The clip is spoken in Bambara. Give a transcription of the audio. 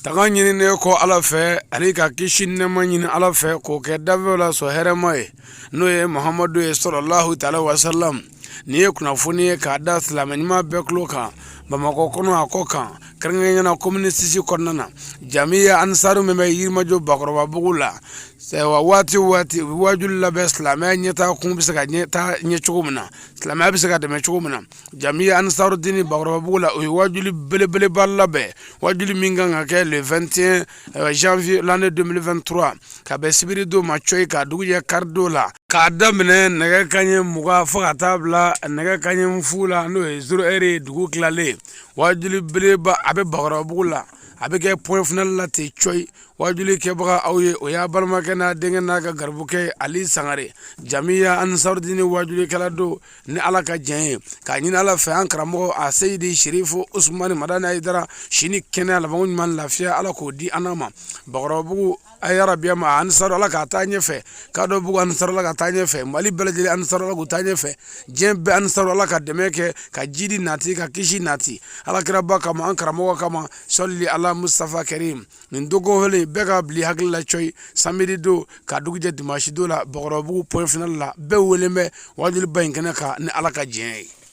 Tanga ɲininen kɔ Ala fɛ ani ka kisi nɛɛma ɲini Ala fɛ k'o kɛ danfɛnw la sɔn hɛrɛma ye, n'o ye Muhamadu ye sɔlɔlahu taala wasalam. Nin ye kunnafoni ye k'a da silamɛ ɲuman bɛɛ tulo kan Bamakɔ kɔnɔ, a kɔ kan, kɛrɛnkɛrɛnnenya la commune 6 kɔnɔna na, jamiya ansaru min bɛ Yirimajɔ Bakɔrɔbabugu la. Waati o waati u bɛ waajuli labɛn silamɛya ɲɛtaa kun bɛ se ka ɲɛtaa ɲɛ cogo min na, silamɛya bɛ se ka dɛmɛ cogo min na. Jamiya ansarudini Bakɔrɔbabugu la, u ye waajuli belebeleba labɛn, waajuli min kan ka kɛ le 21 janvier l'année 2023, ka bɛn sibiri don ma cɔyi, ka dugu jɛ kari don la, k'a daminɛ nɛgɛ kanɲɛ 20 fo ka taa bila nɛgɛ kanɲɛ 0 la, n'o ye 0 heure ye dugu tilalen. Waajuli beleba a bɛ Bakɔrɔbabugu la, a bɛ kɛ point final la ten cɔyi. Waajuli kɛbaga aw ye, o y'a balimakɛ n'a denkɛ n'a ka garibukɛ Ali Sangare, jamiya ansarudini waajulikɛla don. Ni Ala ka jɛn ye, k'a ɲini Ala fɛ, an karamɔgɔ a Seyidi Sirifu Usumani Madani Hayidara, si ni kɛnɛya, labanko ɲuman, lafiya, Ala k'o di an ma. Bakɔrɔbabugu a yarabiya ma ansaru, Ala k'a taa ɲɛfɛ. Kadɔbugu ansaru, Ala ka taa ɲɛfɛ. Mali bɛɛ lajɛlen ansaru, Ala k'u taa ɲɛfɛ. Diɲɛ bɛɛ ansaru, Ala ka dɛmɛ kɛ ka jidi nati, ka kisi nati Ala kiraba kama, an karamɔgɔ kama, sɔli ala Mustafa Karim. Nin don kofɔlen bɛɛ k'a bila hakili la cɔyi, samedi don ka dugu jɛ dimanche don la, Bakɔrɔbabugu point final la, bɛɛ wele bɛ waajuliba in kɛnɛ kan ni Ala ka jɛn ye.